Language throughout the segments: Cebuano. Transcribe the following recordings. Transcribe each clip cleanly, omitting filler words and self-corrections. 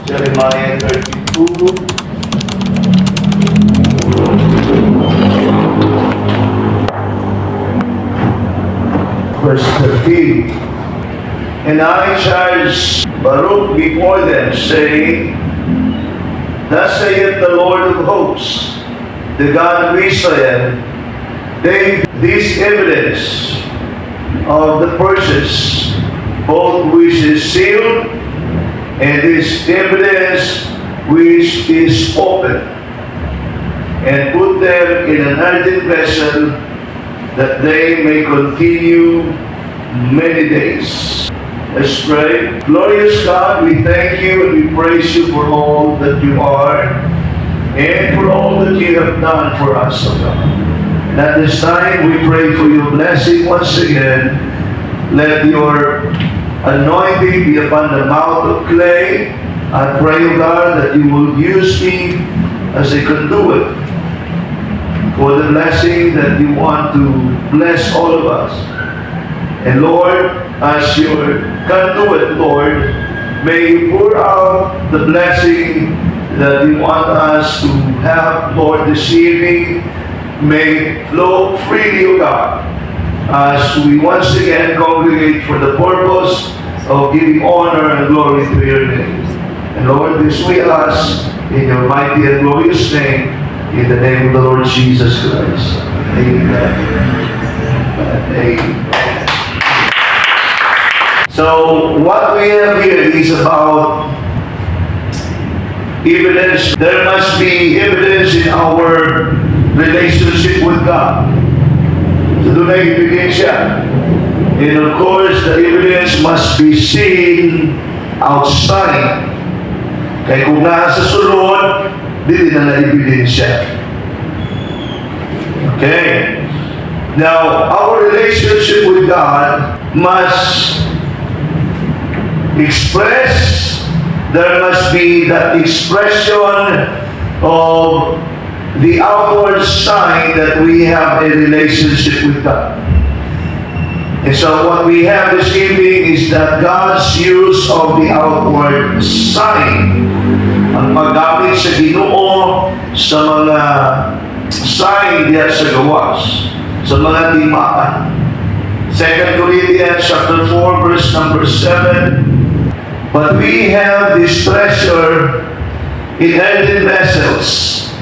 Jeremiah 32. Verse 13. "And I charged Baruch before them, saying, 'Thus saith the Lord of hosts, the God of Israel, take this evidence of the purchase, both which is sealed and this evidence which is open, and put them in an earthen vessel, that they may continue many days.'" Let's pray. Glorious God, we thank you and we praise you for all that you are and for all that you have done for us, O God. And at this time, we pray for your blessing once again. Let your anointing be upon the mouth of clay. I pray, O God, that you will use me as a conduit for the blessing that you want to bless all of us. And Lord, as your conduit, Lord, may you pour out the blessing that you want us to have, Lord, this evening. May it flow freely, O God, as we once again congregate for the purpose of giving honor and glory to your name. And Lord, this we ask in your mighty and glorious name, in the name of the Lord Jesus Christ. Amen. Amen. So, what we have here is about evidence. There must be evidence in our relationship with God. So, duna'y ebidensya. And of course, the evidence must be seen outside. Kay kung naa sa sulod, dili na na ebidensya. Okay. Now, our relationship with God must express, there must be that expression of the outward sign that we have a relationship with God. And so what we have this evening is that God's use of the outward sign. Ang paggamit sa Ginoo sa mga sign diya sa gawas, sa mga timaan. 2 Corinthians chapter 4 verse number 7. "But we have this treasure in earthen vessels,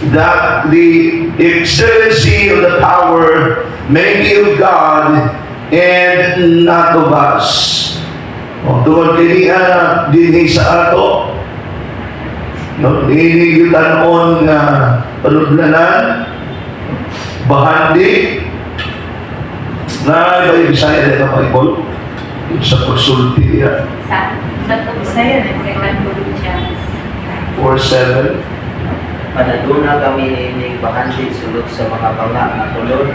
that the excellency of the power may be of God and not of us." O, tungod kini dinhi sa ato, no, niini yutanon nga panudlanan, bahandi, na iba yung Bisaya na Bible, sa pagsulti niya. Sa Bisaya, Second Corinthians. 4:7. Panaduna kami niining bahandi sulod sa mga banga nga kulon.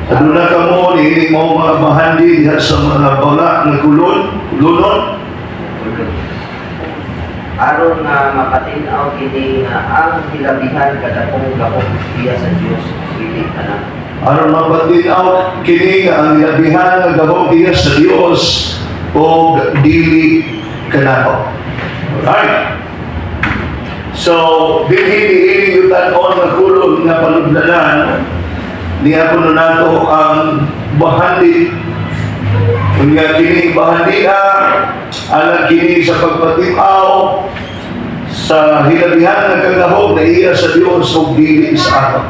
Aduna kamo niini mo mga bahandi diha sa mga banga nga kulon, kulunon. Kulon. Aron nga mapatin-aw kini nga ang hilabihan kadakong gahom iya sa Dios, dili kana. Aron mapatin-aw kini nga ang hilabihan nga gahom iya sa Dios og dili kanato. Alright. So, dinhi niini yutanon nga kulon nga panudlanan, niya kuno nato ang bahandi. Unya kini bahandiha alang kini sa pagpatin-aw sa hilabihan nga kagahom na iya sa Dios ug dili sa ato.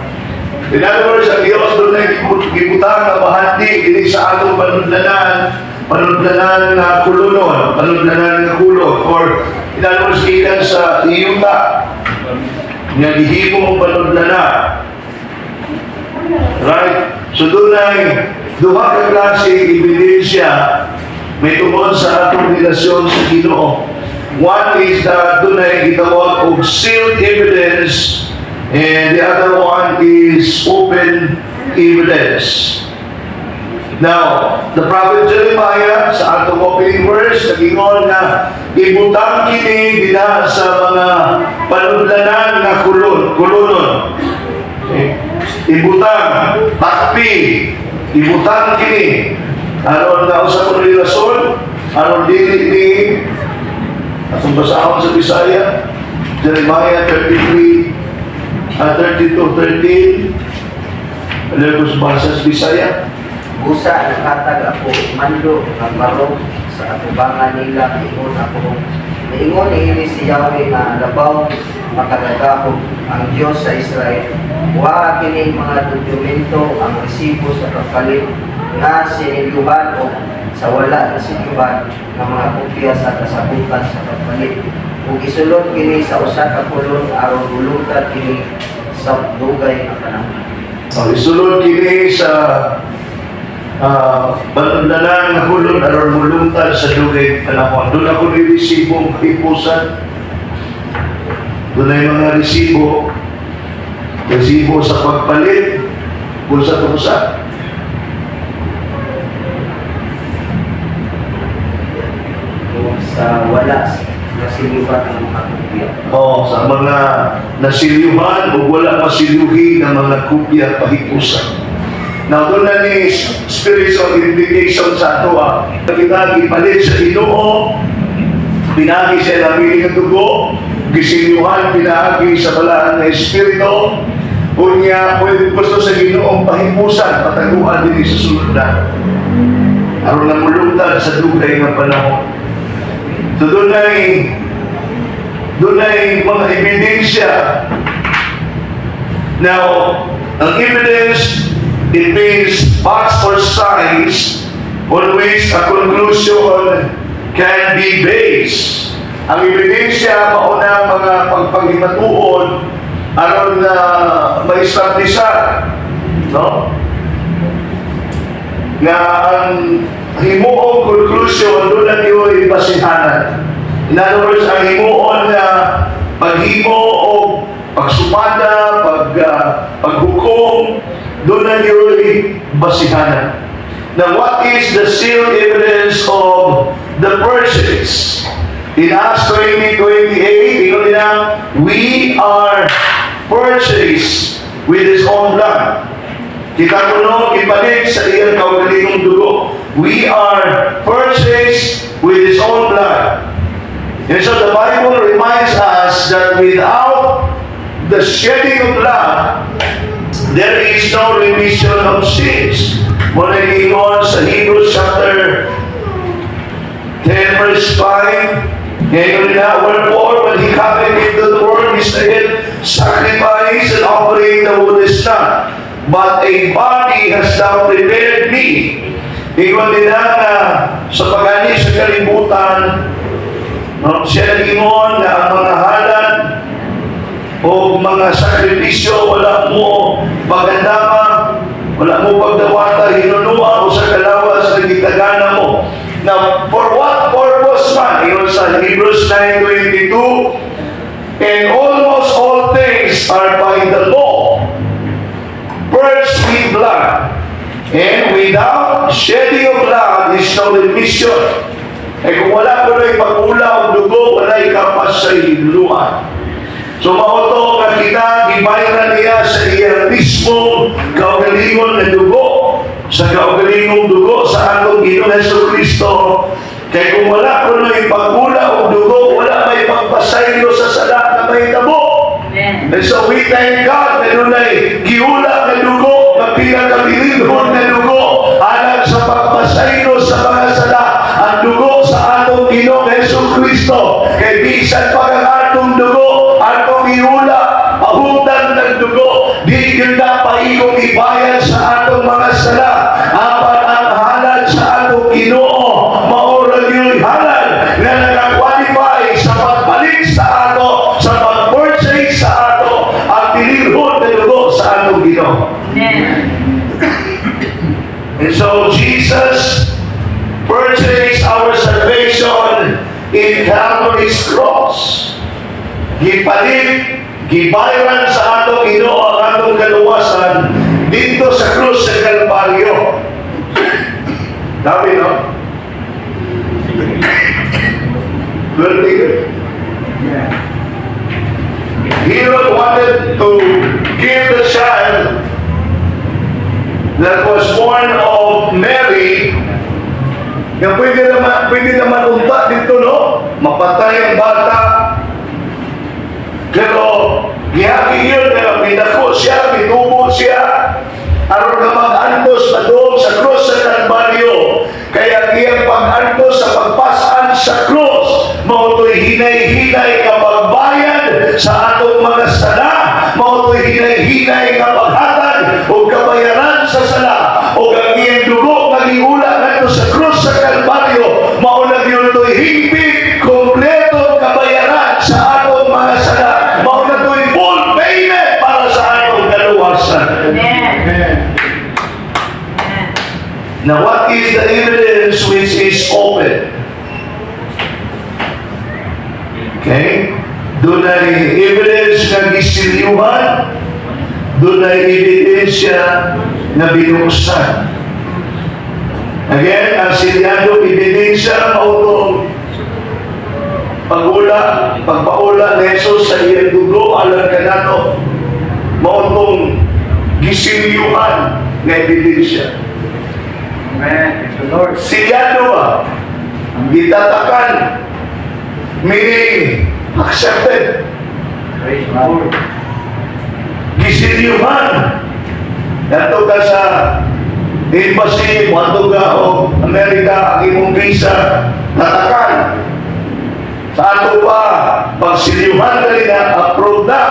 In other words, ang Dios dunay gibutang nga bahandi dili sa atong panudlanan, panudlanan nga kulunon, panudlanan nga kulon, or in other words, gikan sa yuta nga gihimo panudlanan. Right? So dunay duha ka klase ebidensya may tungod sa atong relasyon sa Ginoo. One is that dunay gitawag og sealed evidence and the other one is open evidence. Now, the prophet Jeremiah sa atong opening verse nagingon nga ibutang kini dinha sa mga panudlanan nga kulon, kulunon. Okay. Ibutang, takpi, ibutang kini. Aron nga usa kuno rason, aron dili ni Atong basahon sa Bisaya, Jeremiah 33, 32, 13. Ano ko basa sa Bisaya? Busa naghatag ako og mando nga Baruch sa atubangan nila ingon ako. Niingon niini si Yahweh nga labaw makagagahom, ang Dios sa Israel: Kuha kining mga dokumento, ang resibo sa pagpalit nga sinilyuhan o sa wala nasilyuhan nga mga kopya sa kasabutan sa pagpalit ug isulod kini sa usa ka kolon aron mulungtad kini sa dugay nga panahon. So, isulod kini sa banundalan nga hulon aron mulungtad sa dugay panahon. Doon ako ni resibo hipusan. Doon ay mga resibo. Resibo sa pagpalit. Kung sa tumusa. O sa wala nasilyuhan ang mga kopya. O sa mga nasilyuhan o wala masilyuhin ng mga kopya pahipusan. Now, doon na ni spiritual implication sa ato ah. Kita gipalit sa Ginoo, pinaagi sa nabiling ng dugo, gisilyuhan, pinaagi sa balaan ng Espiritu, unya, pwede gusto sa Ginoong pahipusan, pataguan din sa sulod na. Aron na mulungtad sa dugay nga panahon. So doon ay mga ebidensya. Now, ang evidence, it means facts or signs on which a conclusion can be based. Ang ebidensya, mauna mga pagpaghimatuon aron na ma-establish, no? Nga ang himuong conclusion doon na niyo'y basihanan. In other words, ang himuon na paghimo o pagsumada, paghukom, doon na niyo'y basihanan. Now, what is the sealed evidence of the purchase? In Acts 20:28, ingon nila, "We are purchased with His own blood." Kita kuno ipalit sa iyang kaugalingong dugo. We are purchased with His own blood. And so the Bible reminds us that without the shedding of blood, there is no remission of sins. Mao na ingon sa Hebrews chapter 10 verse 5, ngayon nila, "Wherefore, when He cometh into the world, He said, Sacrifice and offering thou wouldest not, but a body hast thou prepared me." Ingon nila na sa pag sa kalibutan, no, siya nag-ingon na ang mga halad o mga sakripisyo wala mo pagandama, wala mo pagdawata, hinunua usa ka lawas nga gitagana mo. Now, for what purpose man? Ingon sa Hebrews 9:22, "And almost all things are by the law purged with blood, and without shedding of blood is no remission." Eh kung wala ko na pag-ula og dugo, wala kapasayloan. So mao to nga kita gibayaran niya sa iyang mismong kaugalingon na dugo, sa kaugalingong dugo sa atong Ginoong Hesus Kristo. Kay kung wala kuno pag-ula og dugo, wala may pagpasaylo sa sala na mahitabo. Amen. And so we thank God na dunay giula nga dugo, nga pinakabilinhon nga dugo, alang sa pagpasaylo sa mga sala, ang dugo sa atong Ginoong Hesus Kristo. Kay bisan pa ang atong dugo, atong iula, pahugdan ng dugo, di gyud na paigong ibayad sa atong mga sala. Apan ang halad sa atong Ginoo, mao ra gyud halad nga naka-qualify sa pagpalit sa ato, sa pag-purchase sa ato, ang bililhon na dugo sa atong Ginoo. Amen. And so Jesus purchased our salvation in Calvary's cross. Gipalit, gibayaran sa atong Ginoo ang atong kaluwasan dito sa krus sa Kalbaryo. Dami, no? Very good. Herod wanted to kill the child that was born of Mary. Nga pwede naman unta dito, no? Mapatay ang bata. Pero gihagi yun nga minako siya, mitubo siya, aron nga mag-antos padung sa krus sa Kalbaryo. Kaya ang iyang pag-antos sa pagpasan sa krus, mao to'y hinay-hinay nga pagbayad sa atong mga sala, mao to'y hinay-hinay nga paghatag o kabayaran sa sala, o ang iyang dugo nga giula ngadto sa krus sa Kalbaryo, mao na gyud to'y hingpit, kompleto kabayaran sa atong mga sala. Mao na to'y full payment para sa atong kaluwasan. Amen. Amen. Now, what is the evidence which is open? Okay? Dunay evidence nga gisilyuhan, dunay ebidensya nga binuksan. Again, ang silyado ebidensya mao tong pagula, pagpaula ni Jesus sa iyang dugo alang kanato. Mao tong gisilyuhan nga ebidensya. Amen. Praise the Lord. Silyado ba? Gitatakan. Meaning, accepted. Praise the Lord. Gisilyuhan. Adto ka sa embassy, moadto ka o Amerika, ang imong visa, tatakan. Sa ato pa, pag silyuhan ka nila, approved na.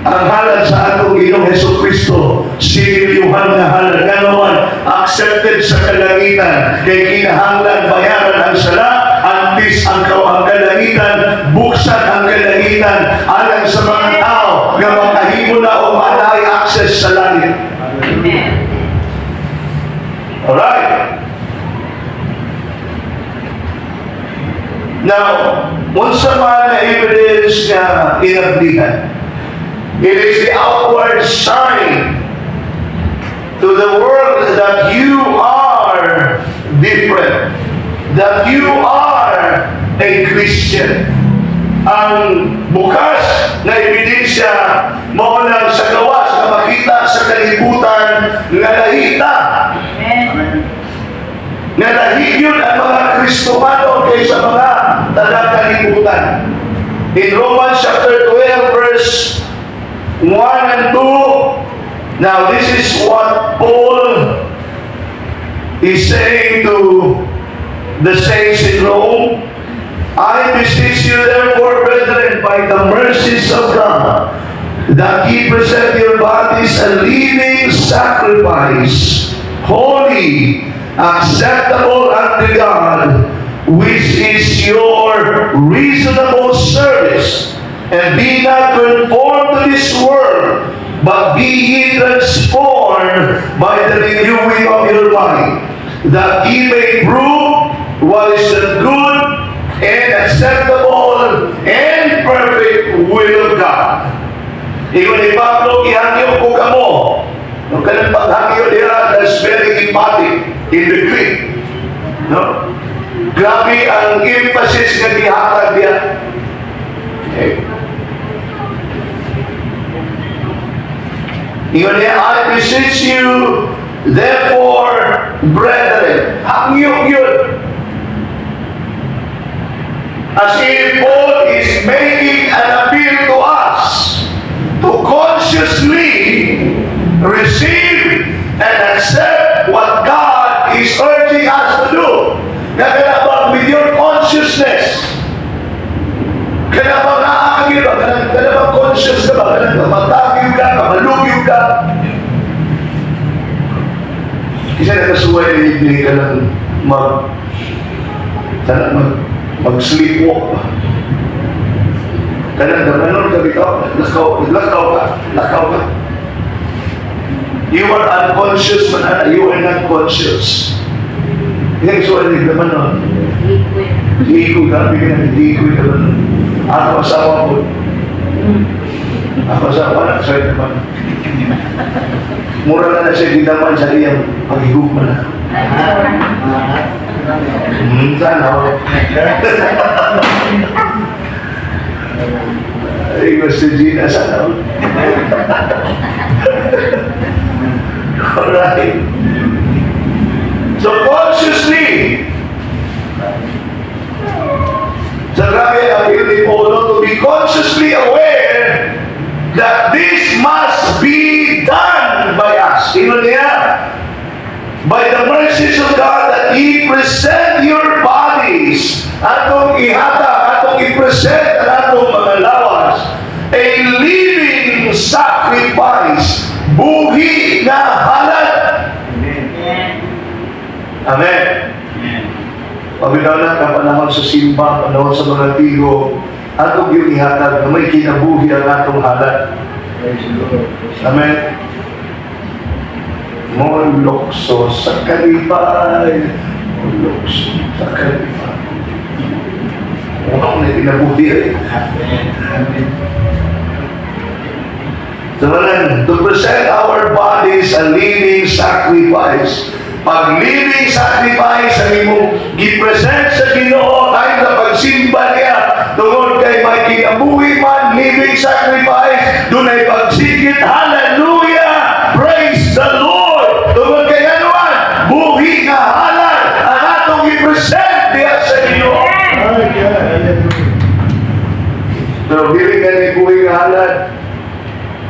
Ang halad sa atong Ginoong Heso Kristo, sinilyuhan nga halad. Nga naman, accepted sa kalangitan. Kay kinahanglan bayaran ang sala, antes ang kalangitan, buksan ang kalangitan alang sa mga tao nga makahimo na o maanay access sa langit. Amen. Alright. Now, unsa man na evidence nga inablihan? It is the outward sign to the world that you are different, that you are a Christian. Ang bukas na ebidensya mao nang sa gawas na makita sa kalibutan nga nahita Amen. nga lahi yun ang mga Kristohano kaysa mga taga-kalibutan. In Romans chapter 12, verse 1 and 2, now this is what Paul is saying to the saints in Rome. "I beseech you therefore, brethren, by the mercies of God, that ye present your bodies a living sacrifice, holy, acceptable unto God, which is your reasonable service. And be not conformed to this world, but be ye transformed by the renewing of your mind, that ye may prove what is the good and acceptable and perfect will of God." Ingon ni Pablo, gihangyo ko kamo. Nung kanang paghangyo diha, that's very emphatic in the Greek. No? Grabe ang emphasis nga gihatag diha. Okay. Ingon niya, "I beseech you, therefore, brethren." Hangyo yun. As if Paul is making an appeal to us to consciously receive and accept what God is urging us to do. Nga kana ba with your consciousness? Kana ba naagi ba? Kana ba conscious ka ba? Kana ba matagyo ka? Kamalugyo ka? Kasi nakasuway na hindi ka lang mag sana mag sleepwalk ba? Kanang damanon ka bitaw, lakaw, lakaw ka, lakaw ka. You are unconscious man, ana, you are not conscious. Hindi so ani damanon. Liquid. Hindi ko grabe ka na, hindi ko damanon. Ako asawa ko. Ako asawa na, sorry naman. Mura na na siya gidaman sa iyang paghigugma na. Sana. Oh. Ay, si Gina, sana. Oh. Alright. So consciously, Grabe ang appeal ni Paul, no, to be consciously aware that this must be done by us. Ingon niya, by the mercies of God, that ye present your bodies, atong ihatag, atong i-present ang atong mga lawas, a living sacrifice, buhi na halad. Amen. Amen. Pabitaw na ka panahon sa simba, panahon sa mga tigo, atong yung ihatag na may kinabuhi ang atong halad. Praise the Lord. Amen. Molokso sa kalipay. Molokso sa kalipay. Wow, na kinabuhi eh. Amen. So, to present our bodies a living sacrifice. Pag living sacrifice ang imong gi-present sa Ginoo time sa pagsimba niya, tungod kay may kinabuhi man, living sacrifice, dunay pagsikit, hallelujah, praise the Lord. Tungod kay ano man, buhi nga halad ang atong i-present diha sa Ginoo. Ay, yeah. Hallelujah. Pero dili ka ni buhi nga halad.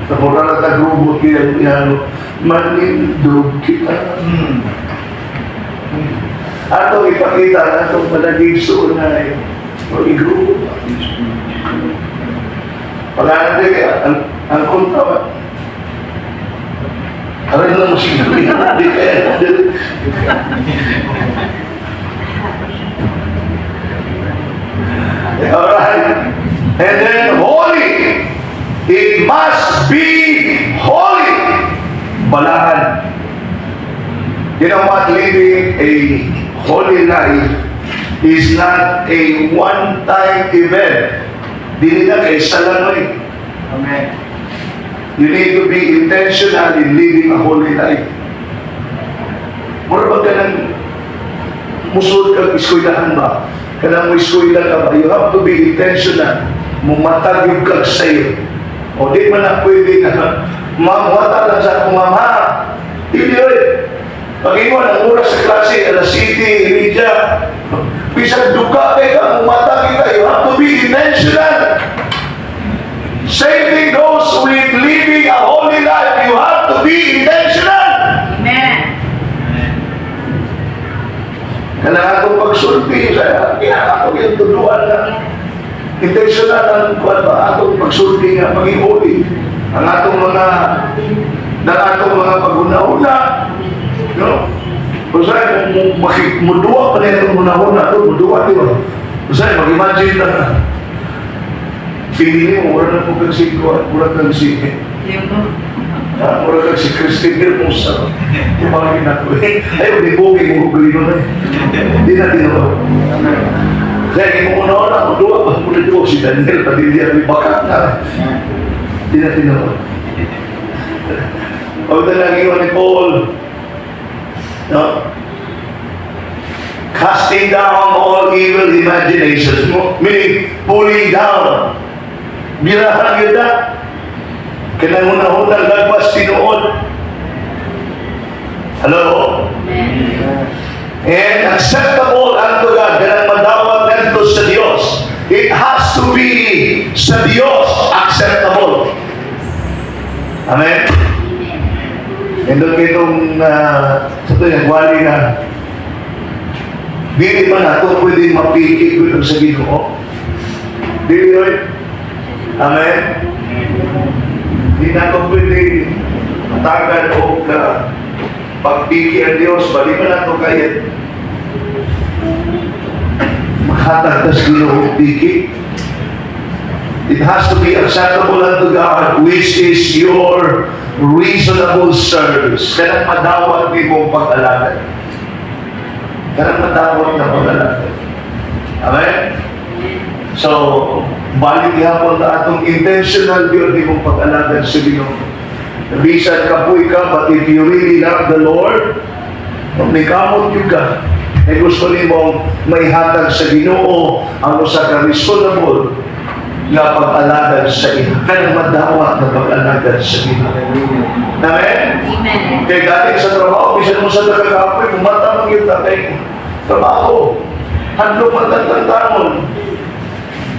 Sa mura na tagrubot kaya yan, manindog kita. Atong ipakita ang atong palagigsuonay o igrubo. Pag ang kontra ba? Aray lang mo siguro. Di kaya. Alright. And then holy. It must be holy. Balaan. You know what? Living a holy life is not a one-time event. Dili na kay isa lang eh. Amen. You need to be intentional in living a holy life. Mura ba ka ng musulod kang eskwelahan ba? Kanang mo eskwela ka ba? You have to be intentional. Mumatag yung kag sayo. O di man na pwede na, "Ma'am, wata lang sa akong mama." Hindi oy. Pag ingon, ang oras sa klase, alas 7:30. Bisan duka kay ka, mumatag ka. You have to be intentional. Same thing goes with living a holy life. You have to be intentional. Amen. Kailangan itong pagsulti sa kaya ako yung tuduan na intentional ang kuwan ba atong pagsulti nga maging holy ang atong mga paghuna-huna, no? Usahay, muduwa pa na itong huna-huna ito, muduwa, di ba? Usahay, mag-imagine na pili mo, wala na po kang si, wala kang si, ha? Mura kang si Christine Hermosa. Yung mga ginako eh. Ay, di bugi mo guglino na eh. Di na tinuod. Dahil mo una na, muduwa pa mo na si Daniel Padilla, may bakat na. Di na tinuod. O ito lang iwan ni Paul. No? Casting down all evil imaginations. Meaning, pulling down. Birahan yun na. Kanang una-una, lagpas tinuod. Hello? Amen. And acceptable unto God, kanang madawat ngadto sa Dios. It has to be sa Dios acceptable. Amen? Nindot kay itong, sa ito yung wali na, dili man nato pwede mapiki ko sa Ginoo. Dili oy. Amen? Di nato pwede matagal o ka pagpiki ang Diyos, bali man nato kaya makatag tas Ginoo piki. It has to be acceptable unto God, which is your reasonable service. Kanang madawat nimo pag-alagad. Kanang madawat na pag-alagad. Amen? So, balik gihapon na atong intentional gyud nimong pag-alagad sa Ginoo. Bisan kapoy ka, but if you really love the Lord, may kamot yun ka. Ay gusto nimong maihatag sa Ginoo ang usa ka reasonable nga pag-alagad sa iya. Kanang madawat na pag-alagad sa Ginoo. Amen? Amen. Kaya galing sa trabaho, bisan mo sa nakakapoy, kumata mong yun kay trabaho. Handlok man tantantangon.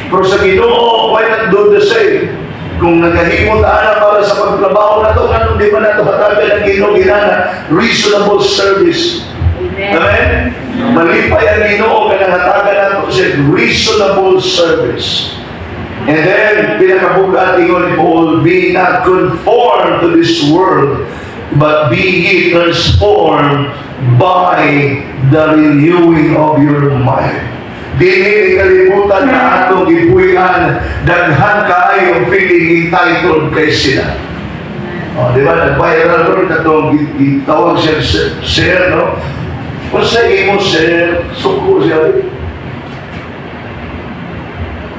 Pero sa Ginoo, why not do the same? Kung nagahimo ta ana para sa pagtrabaho na to, nganong di ba nato hatagan ang Ginoo ginana reasonable service? Amen. Amen? Malipay ang Ginoo kanang hatagan nato siya reasonable service. And then, pinakabugat ingon ni Paul, "Be not conformed to this world, but be ye transformed by the renewing of your mind." Dili kalibutan na atong gipuy-an, daghan kaayo feeling entitled kay sila. Oh, di ba? Nag-viral ron katong gitawag siya sir, no? Kung sa imo, sir, suko siya.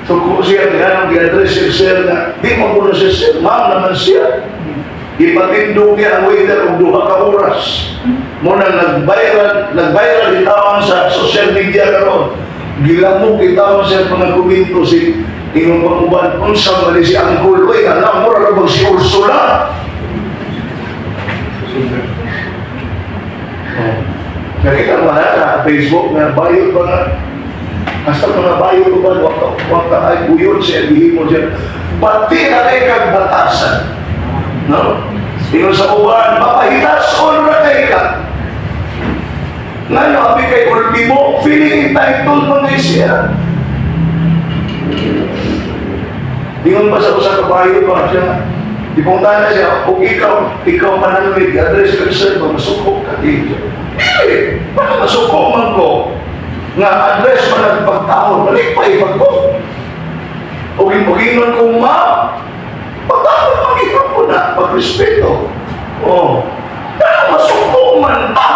Suko siya, kaya nang gi-address siya, sir, na di mo ko na siya, sir, ma'am naman siya. Ipatindog niya ang waiter og 2 ka oras. Mao nang nag-viral itawan sa social media karon. Gilamok itawan siya mga komento si ingon panguban, unsa man ni si Uncle, oy, alam mo ra bang si Ursula? Oh. Nakita mo na sa Facebook nga bayot ba nga. Hasta mga bayot ba wa ka ay buyon siya gihimo siya. Pati na kay kag batasan. No? Ingon sa uban, mapahitason ra kay ka. Ngano abi kay ultimo, feeling entitled man kay siya. Ingon pa sa usa ka bayo ba siya. Ipunta na siya, kung ikaw mananamig, address ka, sir, ba, masuko ka dito. Dili, baka masuko man ko. Nga address man ang pagtao, malipay ba ko? O ingon ko, ma'am, pagtao man ikaw ko na, pagrespeto. Oh, pero masuko man ta.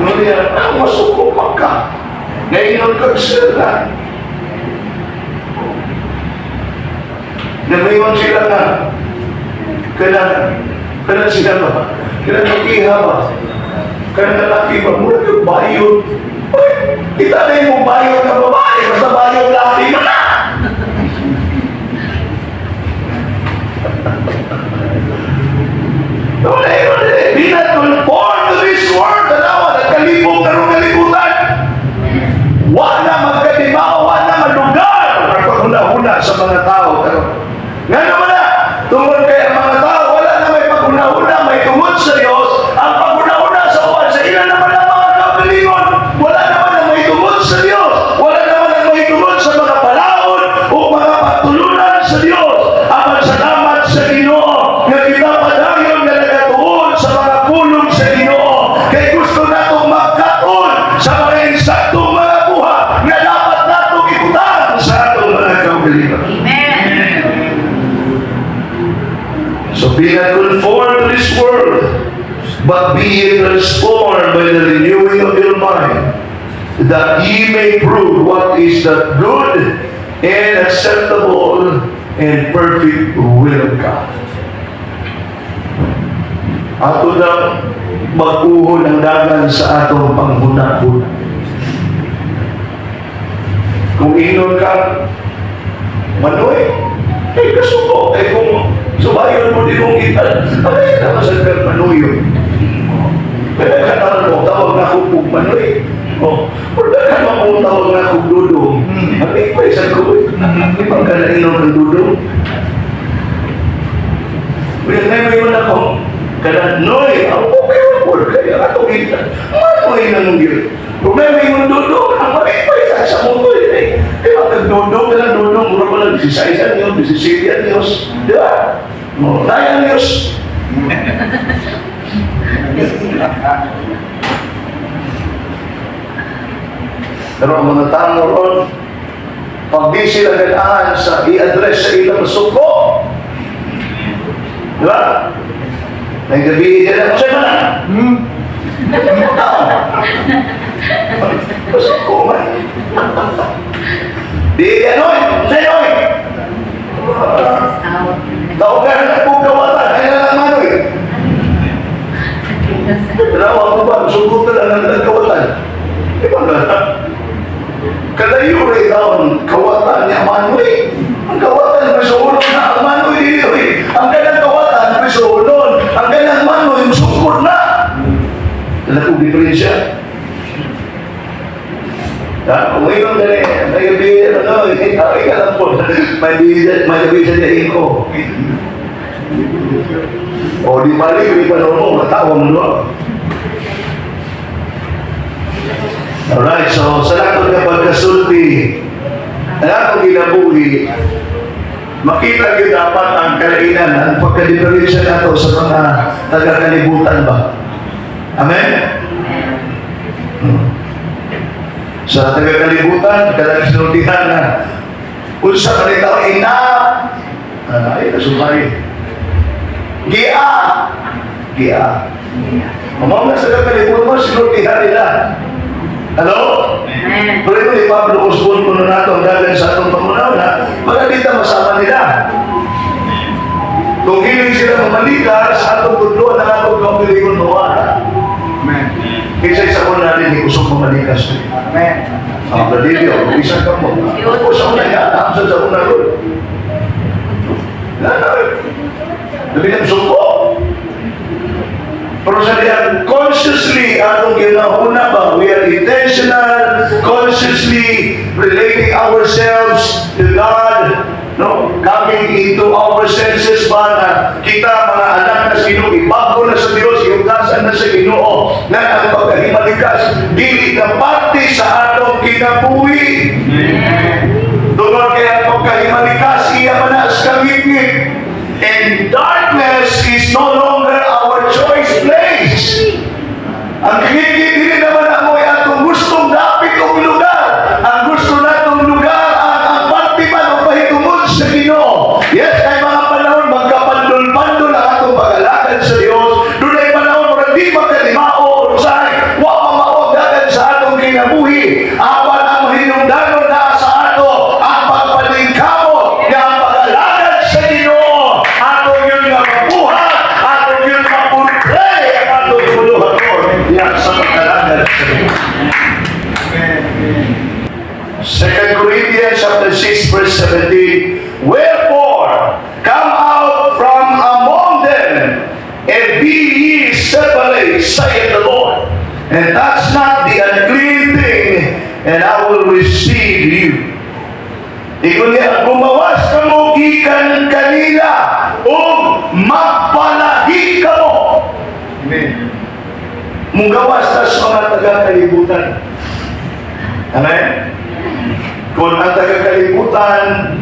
Ingon niya, ah, masuko man ka. Ngayon ka, sir, na. Namayon sila nga, kanang sila ba? Kanang nakiha ba? Kanang lalaki ba? Mura yung bayot. Uy, kita na yung bayot na babae, basta bayot laki mo na! Wala yun eh. Be not conformed to this world. Tanawa, nagkalibog karong kalibutan. Wala magkadimaw, wala malugar ang paghuna-huna sa mga tao. Pero, nga naman na, tungod kay ang mga tao, wala na may paghuna-huna, may tungod sa Diyos, ang paghuna-huna sa uwan, sa ila naman ang mga kaugalingon, wala naman ang may tungod sa Diyos, wala naman ang may tungod sa mga palaod o mga pagtulunan sa Diyos. Apan salamat sa Ginoo nga kita padayon nga nagatuon sa mga pulong sa Ginoo kay gusto natong magkaon sa mga insaktong mga buhat nga dapat natong ibutang sa atong mga kaugalingon. Amen. So be not conformed to this world, but be ye transformed by the renewing of your mind, that ye may prove what is the good and acceptable and perfect will of God. Ato na mag-uhon ang dagan sa atong panghuna-huna. Kung ingon ka, manoy, eh kasuko, eh kung subayon mo din mong itan, ay naman sa kang manuyo. Kaya ka naman mo, tawag na akong kung manoy. Oh, pero daghan man kung tawag na akong dudong. Ang pa isang ko, eh. Di ba ka nainom ng dudong? Kaya ngayon may ako, kada noy, ang okay mo po, kaya atong itan. Manoy na nung yun. Problema yung dudong, ang mali pa isa sa mundo eh. Di ba, nagdudong ka lang, dudong, mura pa lang, 16 anyos, 17 anyos, di ba? Oh, 9 anyos. Pero ang mga tao ron, pag di sila ganahan sa i-address sa ilang suko, di ba? May gabi din ako sa'yo na. Masuko man. Di ano eh, sa'yo eh. Out. Tawag ka na kung kawatan, ay na lang manoy. Dalawa ko ba, sugod na lang ang kawatan. Di ba nga? Kalayo rin taon, kawatan niya manoy. Ang kawatan, may suunod na ang manoy dito eh. Ang kanang kawatan, may suunod. Ang kanang manoy, musukod na. Wala kong diferensya. Ha? Kung ngayon gani, may gabi, ano, ay ka lang po. May gabi sa diin ko. O di balik, di pa mo, matawa mo, no? Alright, so sa lahat ng pagkasulti, ang atong kinabuhi, makita gyud dapat ang kalainan, ang pagkadiferensya nato sa mga taga-kalibutan ba? Amen? Amen. Sa taga-kalibutan, kanang sinultihan na unsa ka ni tao ina, ay, nasumay. Gia! Gia. Mao na sa taga-kalibutan mo, sinultihan nila. Hello? Amen. Pero ito ni Pablo Osborne kuno nato ang dagan sa atong pangunaw-una, para di ta masama nila. Kung hiling sila mamalikas, atong tudloan ang atong kaugalingon mawala. Amen. Kaysa isa ko natin, hindi kusog mamalikas. Amen. Ang Bladilio, bisan ka mo. Ako sa una yan, hamsan sa una ron. Wala na eh. Labi ng suko. Pero sa diyan, consciously, atong ginahuna ba, we are intentional, consciously relating ourselves to God, no? Coming into our senses ba na kita mga anak na sa Ginoo, ibago na sa Dios, iugasan na sa Ginoo, na ang pagkahimalikas, dili na parte sa atong kinabuhi. Amen. Tungod kay ang pagkahimalikas, iya man na as kangitngit. And darkness is no longer our choice place. Ang kangitngit, dili naman amoy atong gustong dapit og lugar. Ang gusto natong lugar, ang parte man o pahitungod sa Ginoo. Yes, kay mga panahon magkapandol-pandol ang atong pag-alagad sa Dios. Dunay panahon murag di magkalimao, usahay, wa mamao dagan sa atong kinabuhi. Apan ang mahinungdanon na sa ato ang pagpaningkamot nga ang pag-alagad sa Ginoo. Atong yun nga mabuhat, atong yun mapurtray ang atong buluhaton diya sa pag-alagad sa Ginoo. Amen. 2 Corinthians chapter 6 verse 17. "Wherefore, come out from among them, and be ye separate, saith the Lord. And touch not the unclean thing, and I will receive you." Ingon niya, "Gumawas kamo gikan kanila, ug magpalahi kamo." Amen. Munggawas ta sa mga taga-kalibutan. Amen? Kung ang taga-kalibutan,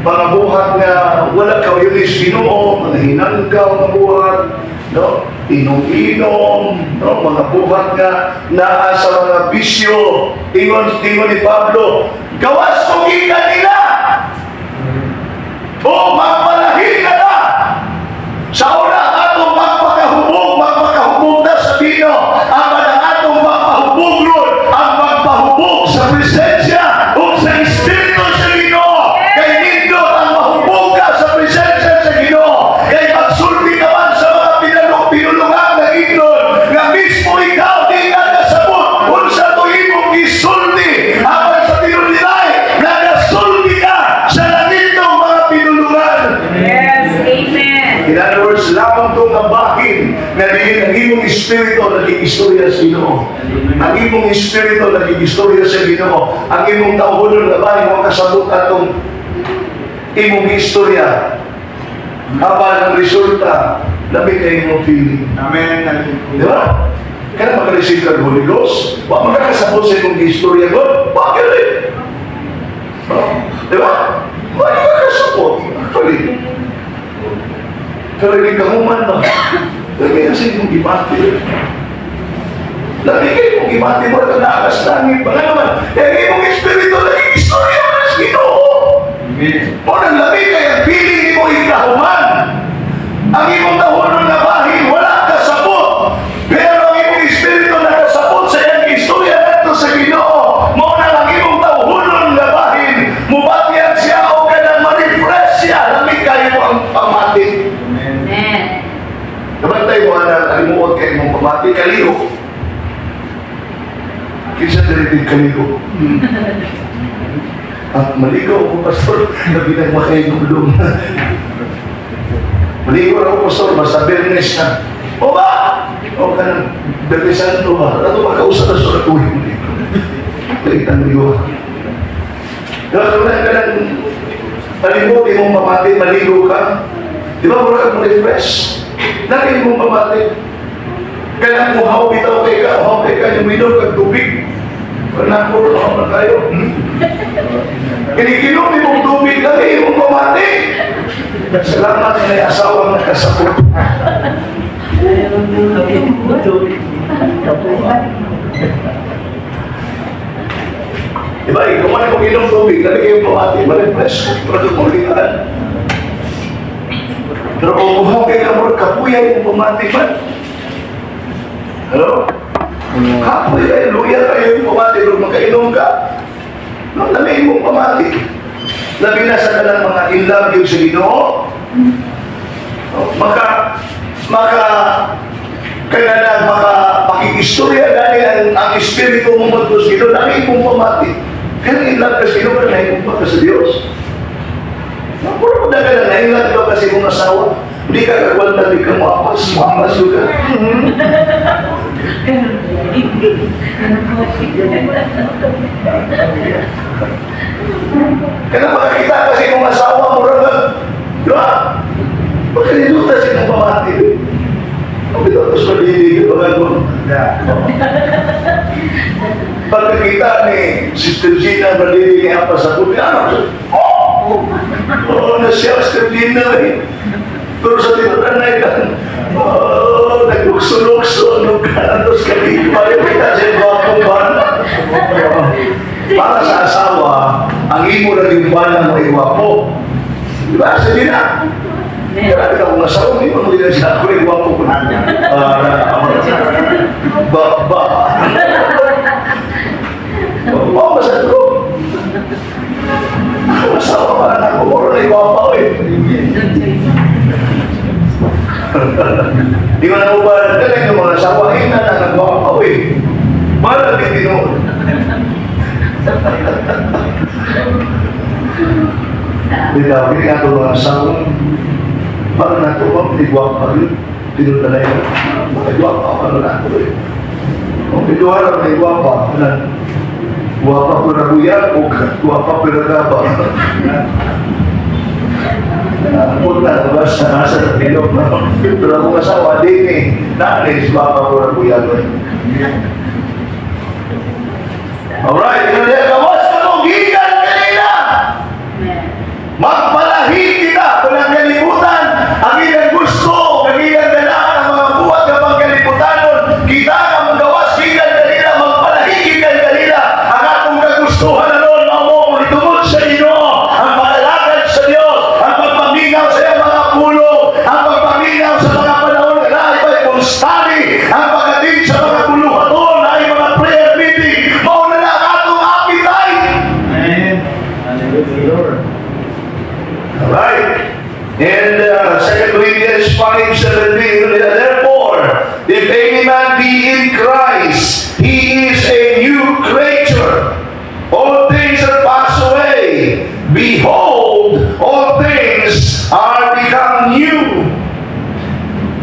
mga buhat nga wala kauyulis Ginoo, mga hinanggaw nga buhat, no? Inom-inom, no? Mga buhat nga naa sa mga bisyo. Ingon ni Pablo, "Gawas mo gikan nila. O magpalahi ka na." Sa una, ang atong magpakahubog, magpakahubog na sa bino. Ang atong magpahubog ron, ang magpahubog sa presensya o sa Espiritu sa Ginoo. Kay nindot ang mahubog ka sa presensya sa Ginoo. Kay magsulti ka man sa mga pinulungan ng ingnon, nga mismo ikaw di ka nasabot unsa to imong gisulti. Apan sa tinulilay, nagasulti ka sa langit ng mga pinulungan. Yes. Amen. In other words, lamang itong nga bahin nga diin ang imong espiritu naging istorya sa Ginoo. Ang imong espiritu naging istorya sa Ginoo. Ang imong tawhonon nga bahin wa kasabot atong imong istorya. Apan ang resulta, labi kay imong feeling. Amen. Di ba? Kaya makareceive ka ng Holy Ghost, wa makakasabot sa imong istorya God, wa gyud eh. No? Di ba? Wa makakasabot. Actually, pero hindi ka human ba? Labi na sa imong gibati. Labi kay imong gibati mo na naakas langit. Baka naman, eh, imong espiritu naging istorya man sa Ginoo. Amen. Mo nang labi kay ang feeling mo ikahuman. Ang imong tawhonon nga bahin wala kasabot. Pero ang imong espiritu nakasabot sa iyang istorya ngadto sa Ginoo. Mao na ang imong tawhonon nga bahin mubatyan siya o kanang ma-refresh siya. Lami kayo mo ang pamati. Amen. Amen. Nabantay mo na kalimuot kay imong pamati kaliho. Kinsa diri kaligo? At maligo ako, pastor, labi na makainulong. Maligo ako, pastor, basta Biyernes na. O ba? O ka ng Biyernes Santo ba? Ato makausap na sa tuwing maligo. Palitan mo. Diba, kung ka ng palimot, imong pamati, maligo ka. Di ba, mura ka mo refresh? Lagi imong pamati. Kaya muhaw bitaw kay ka, uhaw kay ka, yung minom kag tubig. Wala ko, uhaw na kayo. Kinikinom imong tubig, lagi imong pamati. Salamat na may asawang nakasapot. Di ba, ikaw man kung inom tubig, lagi kayong pamati, ma-refresh ka, pero kumulihan. Pero kung uhaw kay ka, murag kapuya yung pamati man. Hello? Kapoy kayo, luya kayo yung pamati, pero makainom ka. No, lami mong pamati. Labi na sa kanang mga in love yung sa Ginoo. Oh, maka, maka, kaya na maka, makikistorya gani ang espiritu mo magto sa Ginoo, lami mong pamati. Kaya in love ka sa Ginoo, kaya nahimong pa ka sa Diyos. No, puro mo na ka na, na-in love ka kasi mong asawa. Hindi ka kagwanta, hindi ka muapas, muapas yun ka. Kaya makakita kasi mong asawa mo rin, di ba? Pagkalimutan sa imong pamati. Ang bitaw sa malilig, ba mo? Pagkakita ni Sister Gina malilig niya pa sa tubig, ano? Oh! Oh, na siya, Sister Gina eh. Pero sa tinuran na ilan, oh, naglukso-lukso, nagkalandos kami. Paano kita siya gwapong bana? Para sa asawa, ang imo na yung bana mo ay gwapo. Di ba? Sa Gina. Grabe ka kung asawa, hindi mo din siya ako ay gwapo ko na. Ba, ba. Oo, basta ko. Ako asawa para na ako, moro na gwapo eh. Di mo na mo ba, galing yung mga asawa, eh, na na nagwapo eh. Para di tinuod. Bitaw, hindi nga ito mga asawa. Para na ito, ma'am, di gwapa yun. Tinuod na yun. Mga gwapa, ano na ito eh. Kung pinuha lang may gwapa, ano, gwapa ko na kuya, o gwapa ko na kaba. Punta na ba sa nasa ng bilog, no? Pero akong asawa, din eh. Naalis, gwapa ko na kuya ko. Alright, yun na, gawas ka mo, gikan kanina! Magpalahi kita kung ang kalibutan, ang ilang gusto, ang ilang ganaan, ang mga buhat ng mga kalibutanon, kita ang magawas gikan kanila, magpalahi gikan kanila, ang atong kagustuhan na noon, mamo, tungod sa Ginoo, ang pag-alagad sa Diyos, ang pagpaminaw sa iyang mga pulong, ang pagpaminaw sa mga panahon na naay study, ang pag-attend sa mga buluhaton, ay mga prayer meeting, mauna na ang atong appetite. Amen. Hallelujah, Lord. Alright. And 2 Corinthians 5:17, "Therefore, if any man be in Christ, he is a new creature. All things are passed away. Behold, all things are become new."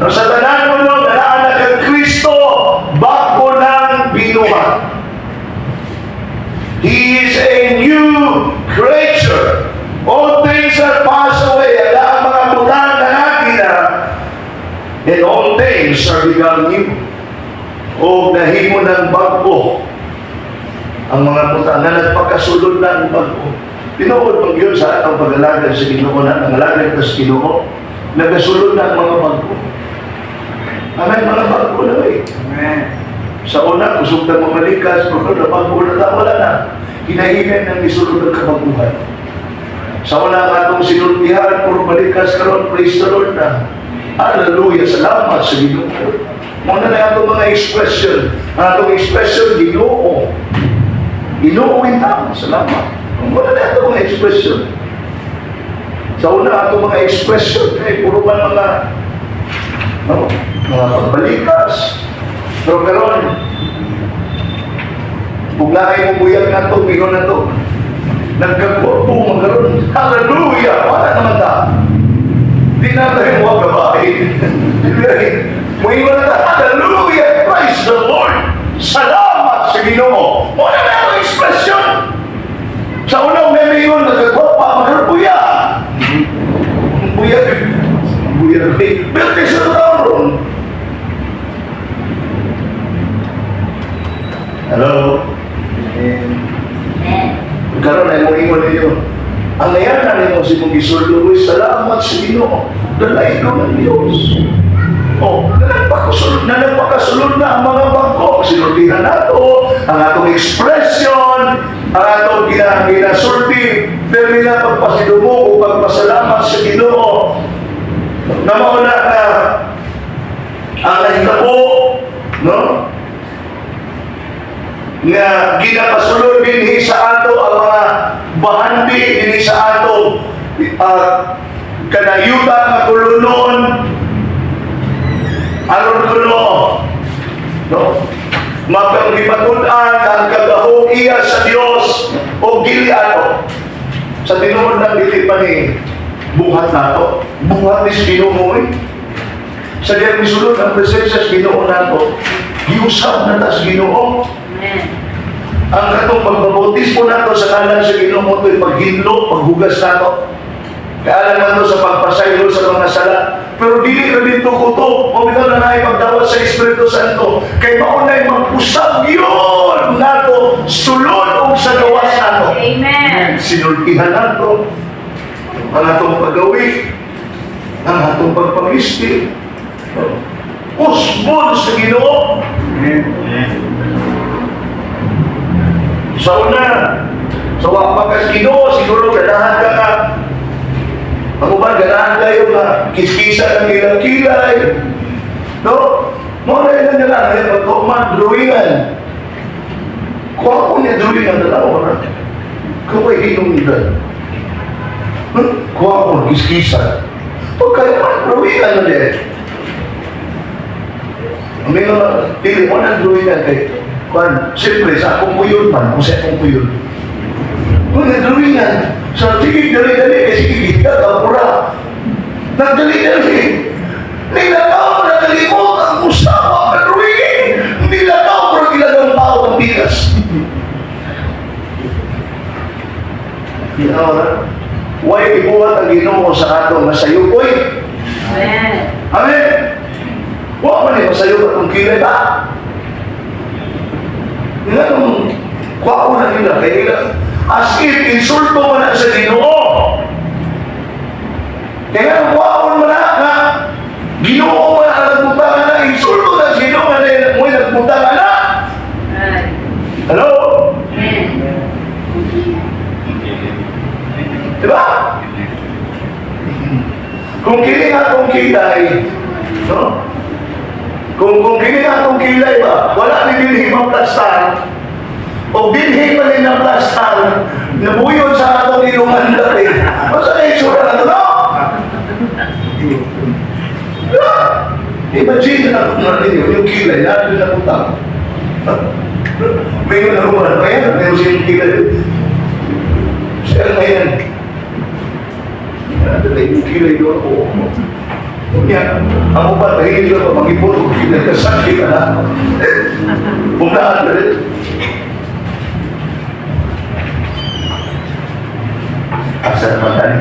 No, sa tanan mo no, nanaanak kang Kristo, bago ng binuhat. He is a new creature. All things are passed away. Ang ang mga butang na natin na, and all things are become new. O nahimo ng bago ang mga butang na nagpakasulod na ang bago. Tinuod pag yun sa atong pag-alagad sa Ginoo na, ang alagad sa Ginoo, nagasulod na ang mga bago. Amen, mga bago na eh. Amen. Sa una, kusog na mamalikas, pero nabago na ta, wala na. Hinahinay ng isulod ng kabaguhan. Sa una ang atong sinultihan, puro balikas karon, praise the Lord na. Hallelujah, salamat sa Ginoo. Muna na atong mga expression. Ang atong expression, Ginoo. Ginoo in tao, salamat. Muna na atong mga expression. Sa una atong mga expression, eh, puro man mga, no, mga pagbalikas. Pero karon, kung naay mo buyag na to, ingon na to, nagkagwapo man karon. Hallelujah! Wala naman ta. Di na tayo mga babae. Muingon na ta, "Hallelujah! Praise the Lord! Salamat sa sa Ginoo. Mao na na ang expression. Sa unang may mayon nagkagwapa, magbuya. Buya, buya. Pero sa taon. Hello? Amen. Amen. Karon ay mo ingon ninyo. Ang ngayon na ninyo si mong gisulod, uy, salamat sa Ginoo. Dalay ko ng Diyos. Oh, na nagpakasulod na ang mga bangko. Sinultihan nato, ang atong expression, ang atong ginasulti, pero na pagpasidumo o pagpasalamat sa Ginoo. Na mauna na ang nahitabo, no? Nga ginapasulod dinhi sa ato ang mga bahandi dinhi sa ato kanayuta nga kulunon aron kuno, no, mapanggipatud-an ang kagahom iya sa Dios o dili ato. Sa tinuod ng dili pa ni buhat nato, buhat ni sa Ginoo eh. Sa diyang misulod ang presensya sa Ginoo nato, giusab na ta sa Ginoo. Amen. Ang katong pagbabautismo nato sa ngalan sa Ginoo ito'y paghinlo, paghugas nato. Kaalam man to sa pagpasaylo sa mga sala. Pero dili ra dito ko to. O bitaw na naay pagdawat sa Espiritu Santo. Kay mao na'y mag-usab yun nato sulod og sa gawas nato. Amen. Sinultihan nato ang atong paggawi, ang atong pagpamisti. Usbon sa Ginoo. Amen. Sa una, sa wa pa kas Ginoo, siguro ganahan ka nga. Ako ba, ganahan kayo nga kiskisa ng ilang kilay. No? Mo na ilang nila, ngayon pagkuman, drawingan. Kuha ko niya drawingan na lang, na. Kuha hinungdan. Kuha ko, kiskisa. Pagkaya man, drawingan na din. Ang mga dili mo na drawingan kay Kwan, siyempre, sa akong puyon man, kung sa akong puyon. Kung nagdrawingan, sa sige, dali-dali, eh, sige, giga, kapura. Nagdali-dali. Nilakaw na nalimot ang usawa ng drawing. Nilakaw pero gilagang tao ang tikas. Ginawa. Why ibuhat ang Ginoo sa ato nga sayop? Uy! Amen. Amen! Wa man ni masayop atong kilay ba? Nga nung kuha na nila, kay nila, as if insulto man na sa Ginoo. Kaya nga nung kuha man na nga, Ginoo man ang nagbutang na, insulto na sa Ginoo nga na mo'y nagbutang na. Ay. Hello? Amen. Di ba? Kung kini nga akong kilay, no? Kung kini nga akong kilay ba, wala ni dinhi maplastar, o dinhi man ni naplastar, nabuyon sa atong ilungan dati. Masa na itsura na ito, no? Diba? Imagine na kung ano ninyo, yung kilay, natin na putang. May na ruman pa yan, meron siyang kilay. Siya ngayon. Ano yung kilay doon ako? Unya, ako pa, tahigil ka pa, mag-ipon, kung kilay ka, sakit ka na. Pumunaan ka rin. Asa naman tayo?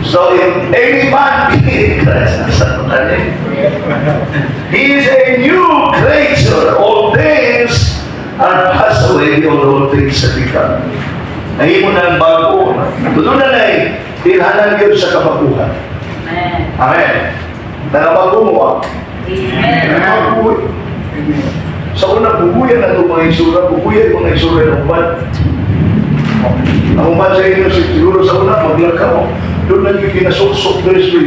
So if any man be in Christ, asa naman tayo? He is a new creature. All things are passed away. All things have become. Nahimo na ang bago. Tulo na na eh. Tilhanan yun sa kabaguhan. Amen. Amen. Nakabago mo ah. Amen. Nakabago. Sa una, bubuyan na itong mga isura. Bubuyan mga isura ng uban. Ang uban sa inyo, siguro sa una, maglakaw. Doon lang yung kinasuksok doon sa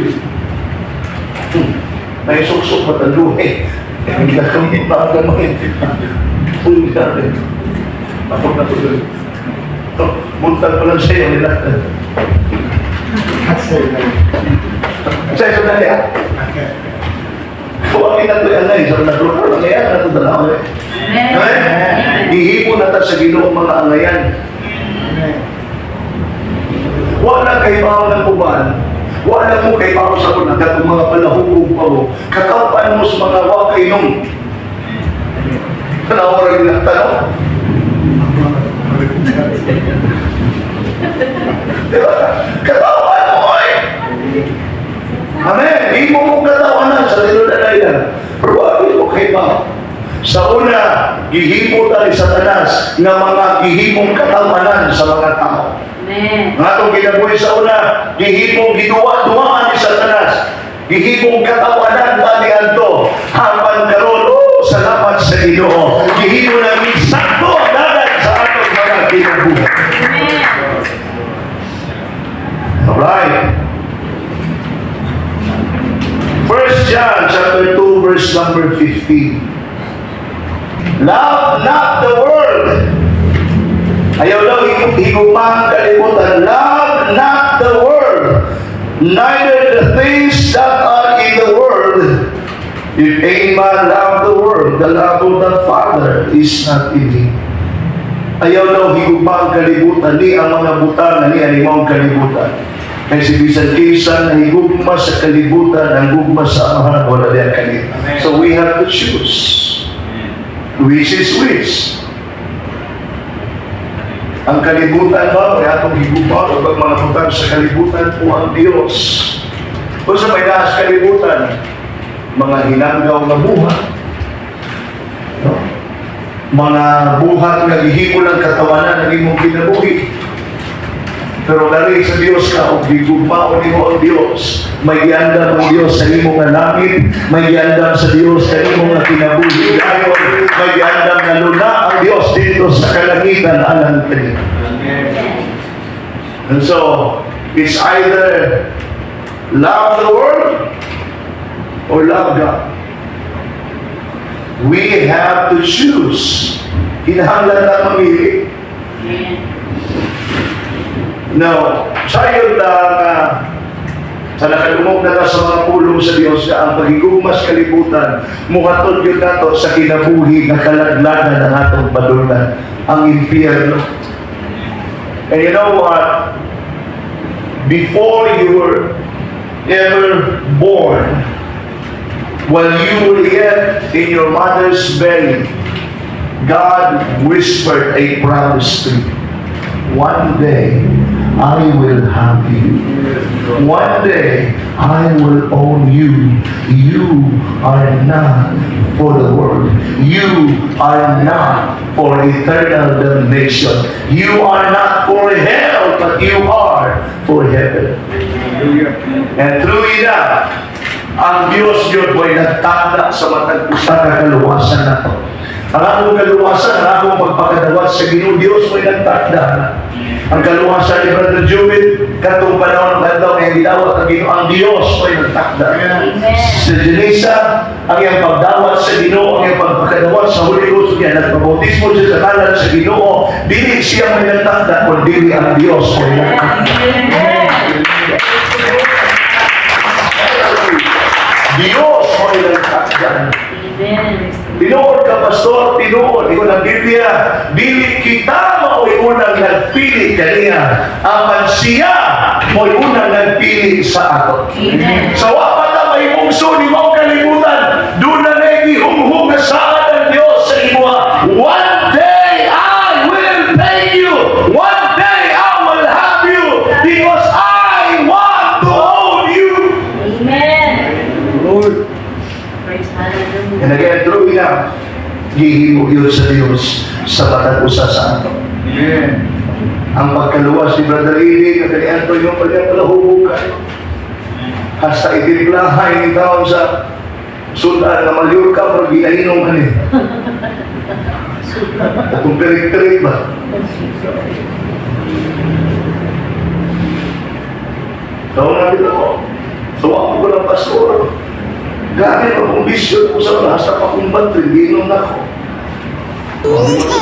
Naisuksok mataluhin. Naglakaw yung mga gamay. Uy, grabe. Ako na tuloy. Buntag pa lang sa'yo nila. Sa ito na niya. Huwag na ito anay. Sa nagluko lang yan. Ano dalawa eh. Amen. Amen? Ihipo na ta sa Ginoo mga angayan. Amen. Wala kay bawo ng uban. Wala mo kay para sa una, katong mga palahubog pa mo, kataw-an mo sa mga wakay nung. Tanaw rin na tanaw. Di ba? Kataw-an mo ay. Amen. Di mo mong katawanan sa tinuod yan. Pero wala mo kay ba? Sa una, gihimo ta ni Satanas nga mga gihimong katawanan sa mga tao. Amen. Ang atong kinabuhi sa una, gihimong giduwa-duwaan ni Satanas. Gihimong katawanan ta ni Anto. Apan karon, oh, salamat sa Ginoo. Gihimo namin sakto ang dagat sa atong mga kinabuhi. Amen. Alright. First John chapter 2 verse number 15. Love not the world. Ayaw daw higugma ang kalibutan. Love not the world, neither the things that are in the world. If any man love the world, the love of the Father is not in him. Ayaw daw higugma ang kalibutan, ni ang mga butang ni animang kalibutan. Kay si bisan kinsa na higugma sa kalibutan, ang gugma sa Amahan, wala diyan kalibutan. So we have to choose. Which is which? Ang kalibutan ba, may atong higugma o pag mga butang sa kalibutan po ang Diyos. Kung sa may naas kalibutan, mga hinanggaw nga buhat, no? Mga buhat nga gihimo lang katawanan ng imong kinabuhi. Pero dari sa Dios ka, og gigugmaon nimo ang Dios, may giandam ang Dios sa imo nga langit, may giandam sa Dios sa imo nga kinabuhi dayon, may giandam nga luna ang Dios dito sa kalangitan alang kaniya. And so, it's either love the world or love God. We have to choose. Kinahanglan na mamili. Amen. Now, sayon na nga sa nakadungog na ta sa mga pulong sa Dios nga ang paghigugma sa kalibutan muhatod gyud nato sa kinabuhi nga kalaglagan ng atong padulngan, ang impyerno. And you know what? Before you were ever born, while you were yet in your mother's belly, God whispered a promise to you. "One day, I will have you. One day, I will own you. You are not for the world. You are not for eternal damnation. You are not for hell, but you are for heaven." And true enough, ang Diyos yun ay nagtanda sa matag usa ka kaluwasan na to. Ang akong kaluwasan, ang akong pagpakadawat sa Ginoo Diyos mo'y nagtakda na. Ang kaluwasan ni Brother Jubin, katong panahon ng adlaw nga gidawat ang Ginoo, ang Diyos mo'y nagtakda. Amen. Sa Janisa, ang iyang pagdawat sa Ginoo, ang iyang pagpakadawat sa Holy Ghost, niya nagpabautismo siya sa ngalan sa Ginoo, dili siya may nagtakda, kundi ang Diyos mo'y nagtakda. Amen. Diyos mo'y nagtakda. Amen. Tinuod ka, pastor, tinuod. Ingon ang Biblia, dili kita mao'y unang nagpili kaniya. Apan siya mo'y unang nagpili sa ato. Amen. Sa wa pa ta mahimungso ni mao kalibutan, duna na gihumhum nga saad ang Dios sa imuha. "One day I will take you. One day I will have you because I want to own you." Amen. Lord. Praise hallelujah. And again, true enough, gihimo yun sa Dios sa matag usa sa ato. Amen. Ang pagkaluwas ni Brother Eli, na kani Antonio pa niya palahubog kayo. Hasta itimplahay ni taon sa sudan nga Mallorca, pero ginainom ani. Atong pirik-pirik ba? Taon na dito ko. So ako ko ng pastor. Grabe pa kung bisyo ko sa mga hasta pa kung battery, giinom na ako.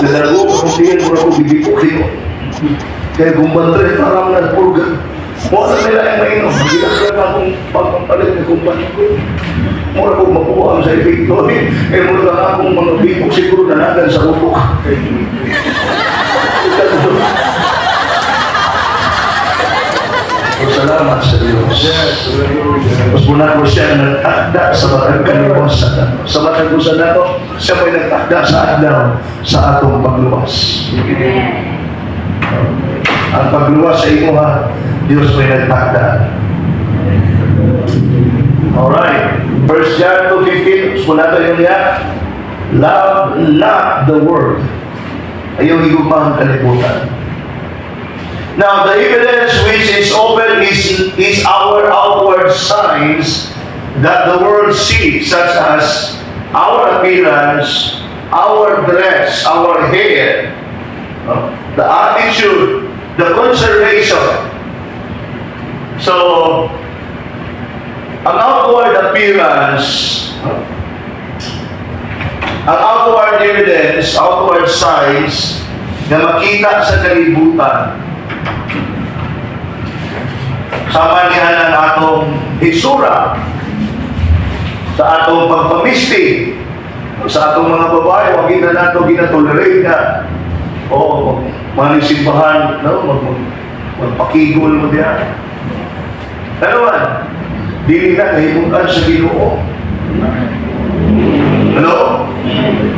Nalago ko kung diyan mo ako bibipukin mo. Kaya kung battery, parang nagpurga. Wala nila yung mainom. Ginagawa na akong pagpapalit ng kumpanya ko. Mura ko makuha ang sa epekto. Eh, mura lang akong mga bipok siguro nanagan sa utok. Salamat sa Diyos. Yes. Hallelujah. Mas muna ko siya nagtakda sa matag kaluwasan nato. Sa matag usa nato, siya mo'y nagtakda sa adlaw sa atong pagluwas. Amen. Ang pagluwas sa imo ha, Diyos mo'y nagtakda. Alright. 1 John 2:15, muna nato yung niya. Love not the world. Ayaw higugma ang kalibutan. Now, the evidence which is open is our outward signs that the world sees, such as our appearance, our dress, our hair, no? The attitude, the conservation. So, ang outward appearance, no? Ang outward evidence, outward signs na makita sa kalibutan, sama niya ng atong hitsura, sa atong pagpamisti, sa atong mga babae, wag na nato ginatolerate na o mga simbahan, no? Magpakigol mo diya. Ano man, dili na kahimutan sa Ginoo. Ano?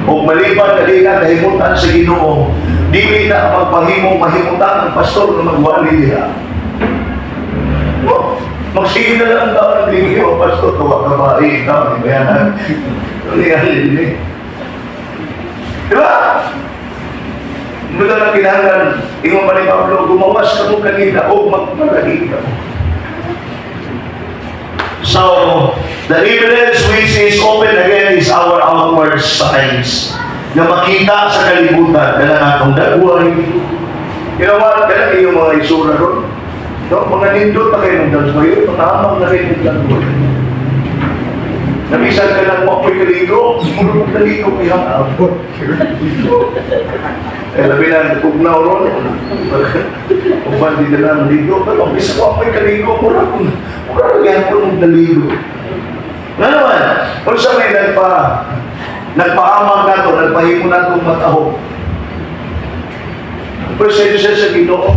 O maliban na di na kahimutan sa Ginoo, dili na magpahimo mahimutan ang pastor na magwali diha. Oh, magsige na lang ang tao ng lingyo, ang pastor, tuwa ka ba? Eh, tao, di ba yan? Ano yan? Di ba? Hindi na lang kinahanglan, ingon pa ni Pablo, gumawas ka mo kanina o magpalagi ka mo. So, the evidence which is open again is our outward signs na makita sa kalibutan na atong dagway. You know what? Kanang iyong mga isura ron. No? Mga nindot na kayo ng dagway, mga hamang na kayo ng dagway. Namisan ka lang mo ako'y kaligo, muro mo kaligo kay abot. Eh, labi na, tugnaw ron. Uban, di na lang ligo. Pero, bisa ko ako'y kaligo, mura ko, mura ko gihapon mong naligo. Nga naman, kung sa may nagpahamang nato, nagpahimo nato mataho. Ang presensya sa Ginoo.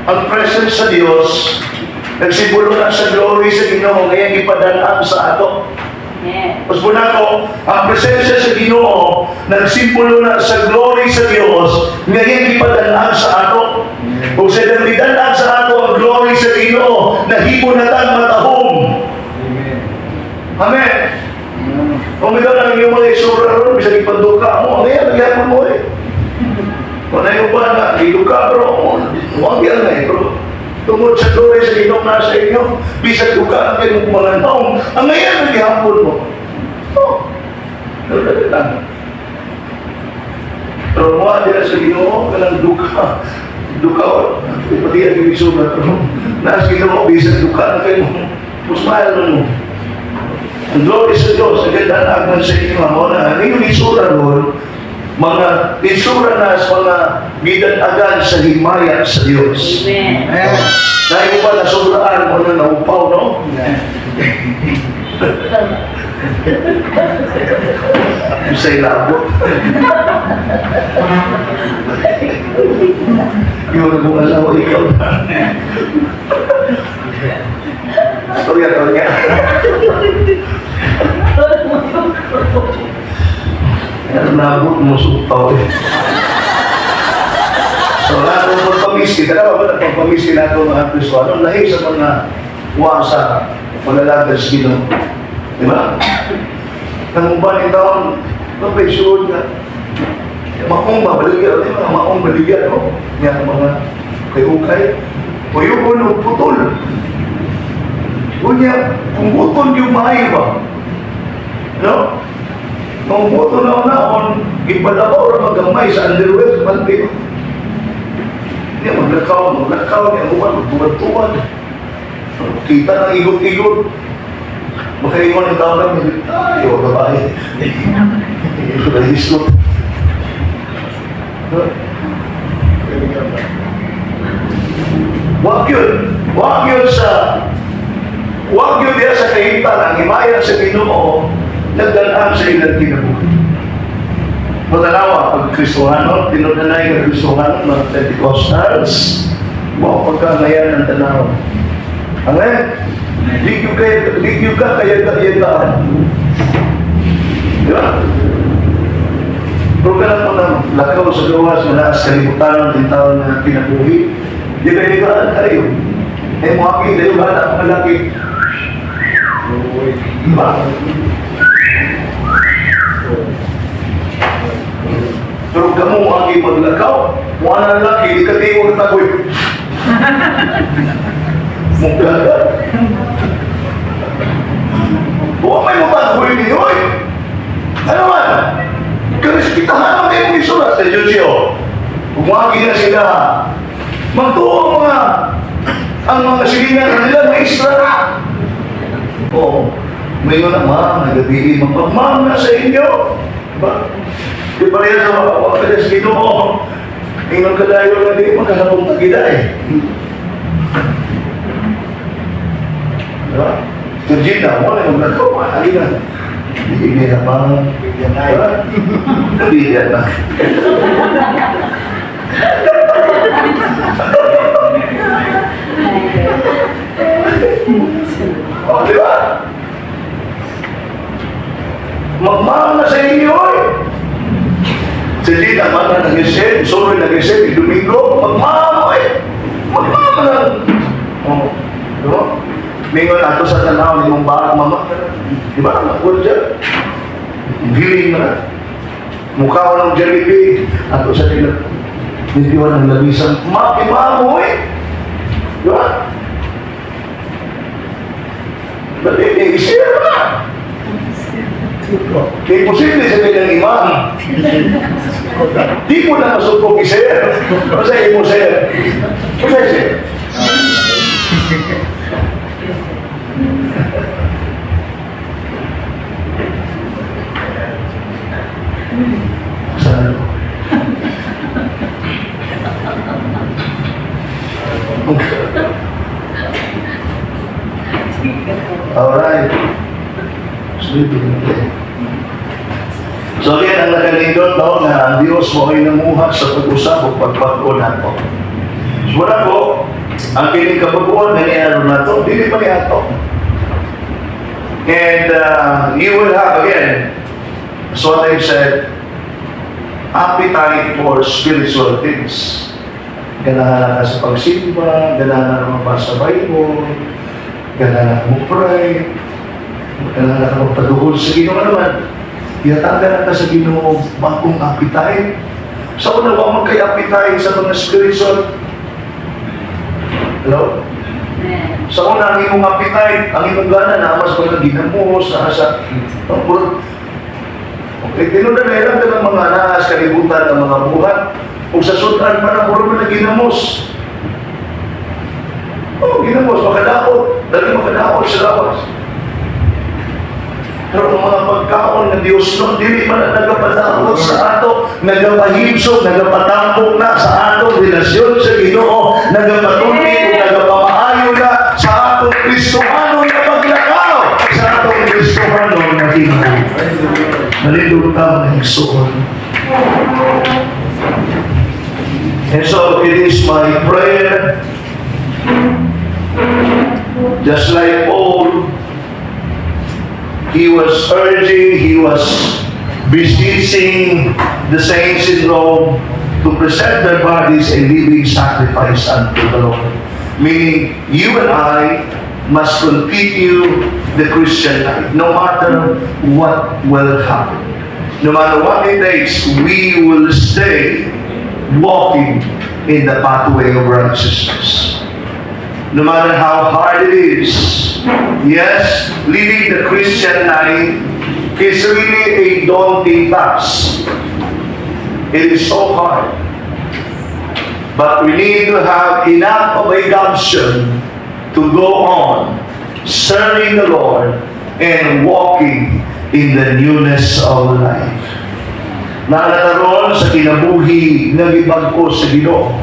Ang presence sa Dios, nagsimbolo na sa glory sa Ginoo, ngayon ipadaan sa ato. Amen. Mas muna ko, ang presensya sa Ginoo, nagsimbolo na sa glory sa Dios, ngayon ipadaan sa ato. Kung sa nagdadaan sa ato ang glory sa Ginoo, nahimo na tang matahom. Amen. Amen. Kung ikaw lang iyong mga isura ron, bisag ipanduka mo, ngayon, nagyapon mo eh. Kung na yung ba na, giduka bro, huwag yan na eh bro. Tungod sa glory sa Ginoo na sa inyo, bisag duka ang kayong mga naong, ang ngayon, nagyapon mo. Oh, dali lang. Pero mo dila sa Ginoo, kanang duka. Duka, pati ang yung isura, pero nasa Ginoo, bisag duka na kayo, smile mo. Ang glory sa Diyos, ang ganda na agman sa inyo, mo na, ang iyong isura ron, mga isura na sa mga gidanagan sa himaya sa Diyos. Amen. Amen. Dahil ba nasobraan mo na naupaw, no? Sa ilabot. Yung kung asawa, ikaw na. Storya, storya. Nabot mo sumpaw eh. So, lahat ng pagpamisti, dalawa ba ng pagpamisti nato mga Kristo? Lahi sa mga wasa, palalagad sa Ginoo. Di ba? Nang uban yung taon, mapay suod nga. Maong mabaligya, di ba? Maong baligya, no? Nga mga kay-ukay. Puyugon o putol. Unya, kung buton yung maayo ba? No? Kung buton na naon, ipalabaw ra magamay sa underwear, sa panty. Niya, maglakaw, maglakaw, niya, uwan, magtuwad-tuwad. Kita ng igot-igot. Makaingon ang tao lang, ay, huwag ka ba eh. Nahislot. Wag yun. Wag yun diya sa kahimtang ang himaya sa Ginoo nagdanaan sa ilang kinabuhi. Matanawa, pag Kristohano, tinudanay ng Kristohano, mga Pentecostals, Wow, pagka ngayon ang tanaw. Amen? Di ka kaya kayagaan. Di ba? Pero ka lang na lakaw sa gawas na naas kalibutan ng tao na kinabuhi. Di ka yagaan kayo. Eh, muhagi tayo ba na ang laki? Di ba? Pero kamo agi maglakaw, wala na laki, di ka tiwag tagoy. Mungkaga. Huwag may mapaghuloy ninyo eh. Ano man? Karespitahan mo kayo isulat sa Diyos yun. Umagi na sila. Magtuo ang mga silingan nila, maestra na. Oo. May na, ma'am, nagabi, ma'am na sa inyo. Diba? Di ba rin sa mga kapatid sa Ginoo? Ingon ka dayo na di magkasabong tagida eh. Diba? Virginia, wala yung nagkaw, lagi na. Hindi na ba? Diba? Hindi na. O, di ba? Magmahal na sa inyo eh. Si Lina, man na nag-isip, sorry nag-isip, Domingo, magmahal mo eh. Magmahal na. O, di ba? Mingon ato sa tanaw ni mong barak mama. Di ba? Nagkul dyan. Giling na. Mukha ko ng Jollibee. Ato sa nila. Hindi ko ng labisan. Maki mo eh. Di ba? Ba't hindi? Isip na. Kaya imposible sa kanyang imam. Di mo na masupok i-share. Basta mo share. Basta share. Saan ako? Okay. Alright. Sleeping. Okay. So again, ang nakalindot, no, na ang Diyos mo ay namuhat sa pag-usab o pagbago nato. So wala ko, ang kining kabaguan na niya nato, dili pa niya ato. And you will have again, so what I've said, appetite for spiritual things. Ganahan ka sa pagsimba, ganahan ka mabasa sa Bible, ganahan ka mo pray, ganahan ka magpaduhol sa Ginoo. Ano man, yatagan ka sa Ginoo bagong appetite. Sa una, wa man kay appetite sa mga spiritual. Hello? Amen. Sa una, ang imong appetite, ang imong gana na mas mga ginamos, na sa puro. Okay, tinuod na ilang ka ng mga naas kalibutan ng mga buhat. Kung sa sudan pa na, puro man na ginamos. Oh, ginamos, makadaot. Dali makadaot sa lawas. Pero ang mga pagkaon ng Diyos no, dili man na nagapadaot sa ato, nagapahibsog, nagapatambok na sa atong relasyon sa Ginoo, nagapatuli o nagapamaayo na sa atong Kristohanon na paglakaw, sa atong Kristohanon na kinabuhi. Malindog ta, mga igsoon. And so it is my prayer, just like Paul, he was urging, he was beseeching the saints in Rome to present their bodies a living sacrifice unto the Lord. Meaning, you and I must continue the Christian life, no matter what will happen. No matter what it takes, we will stay walking in the pathway of righteousness. No matter how hard it is, yes, living the Christian life is really a daunting task. It is so hard. But we need to have enough of a gumption to go on serving the Lord and walking in the newness of life. Nalataron sa kinabuhi nga gibag-o sa Ginoo.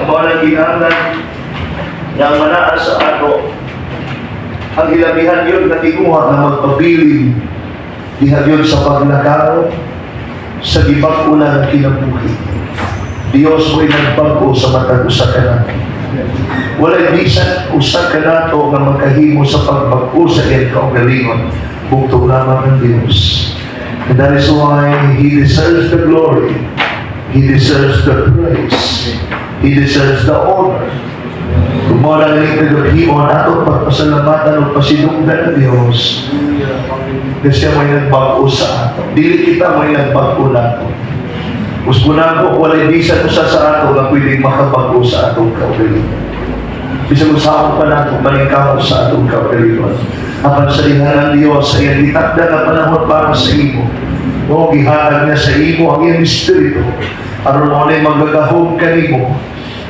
Mao nang kinahanglan nga manaa sa ato ang hilabihan yun na tinguha na magpabilin diha yun sa paglakaw sa gibag-o na ng kinabuhi. Dios mo'y nagbago sa matag usa ka nato. Walay bisan usa ka nato nga magkahimo sa pagbag-o sa iyang kaugalingon. Bugtong lamang ang Dios. And that is why He deserves the glory. He deserves the praise. He deserves the honor. Kung mao na ganing kagabhion, atong pagpasalamatan o pasinugdan ng Diyos kasi siya mo'y nagbago sa ato. Dili kita mo'y nagbago nato. Usbon ko, walay bisan usa sa ato nga pwedeng makabago sa atong kaugalingon. Bisan unsaon pa nato paningkamot sa atong kaugalingon. Apan sa diha ng Diyos, sa iyang gitakda nga panahon para sa imo, o gihatag niya sa imo ang iyang Espiritu, aron mao na'y magagahom kanimo,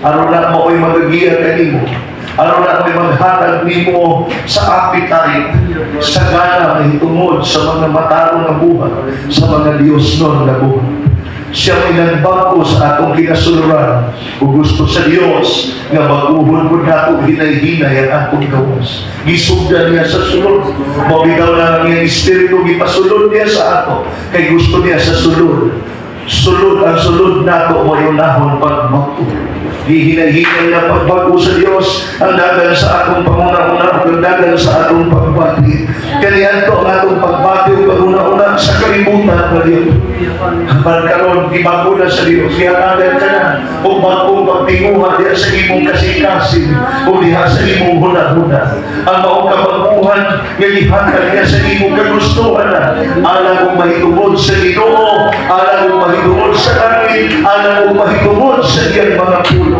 aron na mao'y magagiya kanimo, aron na mo'y maghatag nimo sa appetite, sa gana mahitungod sa mga matarong nga buhat, sa mga Diyosnon nga buhat. Siya may nagbago sa atong kinasuluran ug gusto sa Dios nga baguhon pud nato hinay-hinay ang atong gawas. Gisugdan niya sa sulod. Mao bitaw na ang iyang Espiritu, gipasulod niya sa ato kay gusto niya sa sulod. Sulod ang sulod nato mo unahon pagbago. Gihinay-hinay na pagbago sa Dios ang dagan sa atong panguna-una ug ang dagan sa atong pagbati. Kaniadto ang atong pagbati ug panguna-una sa kalibutan na Dios. Apan karon gibago na sa Dios, gihatagan ka na og bagong pagtinguha diha sa imong kasing-kasing o diha sa imong huna-huna. Ang maong kabaguhan nga gihatag niya sa imong kagustuhan na alang ug mahitungod sa Ginoo, alang ug mahitungod sa langit, alang ug mahitungod sa iyang mga pulong.